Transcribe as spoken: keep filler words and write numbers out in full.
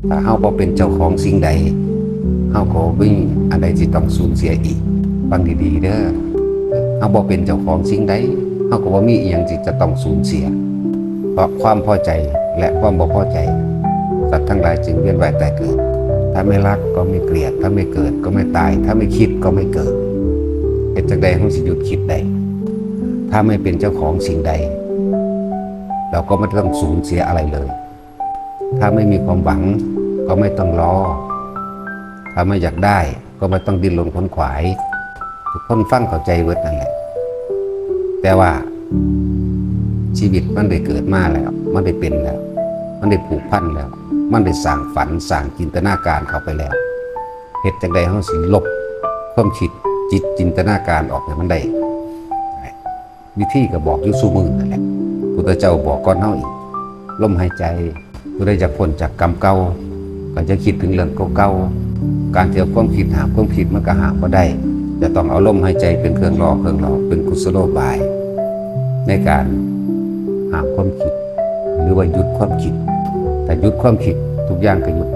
ถ้าเฮาบ่เป็นเจ้าของสิ่งใด เฮาก็บ่มีอันใดที่ต้องสูญเสียอีก ฟังดีๆเด้อ เฮาบ่เป็นเจ้าของสิ่งใด เฮาก็บ่มีอีหยังที่จะต้องสูญเสีย เพราะความพอใจและความบ่พอใจ สัตว์ทั้งหลายจึงเวียนว่ายตายเกิด ถ้าไม่รักก็ไม่เกลียด ถ้าไม่เกิดก็ไม่ตาย ถ้าไม่คิดก็ไม่เกิด เฮ็ดจั่งใดเฮาสิหยุดคิดได้ ถ้าไม่เป็นเจ้าของสิ่งใด เราก็ไม่ต้องสูญเสียอะไรเลย ถ้าไม่มีความหวังก็ไม่ต้องรอ ถ้าไม่อยากได้ก็ไม่ต้องดิ้นรนขวนขวาย ทุกคนฟังเข้าใจเบิดนั่นแหละ แต่ว่าชีวิตมันได้เกิดมาแล้ว มันได้เป็นแล้ว มันได้ผูกพันแล้ว มันได้สร้างฝันสร้างจินตนาการเข้าไปแล้ว เฮ็ดจั่งใดเฮาสิลบความคิดจิตจินตนาการออกให้มันได้ วิธีก็บอกอยู่ซุมื้อนั่นแหละ พุทธเจ้าบอกก่อนเฮาอีก ลมหายใจ ผู้ใดอยากพ้นจากกรรมเก่า ก็จะคิดถึงเรื่องเก่าๆ การที่เอาความคิดห้ามความคิดมันก็ห้ามบ่ได้ จะต้องเอาลมหายใจเป็นเครื่องหล่อเครื่องหลอก เป็นกุศโลบาย ในการห้ามความคิด หรือว่าหยุดความคิด ถ้าหยุดความคิดทุกอย่างก็หยุด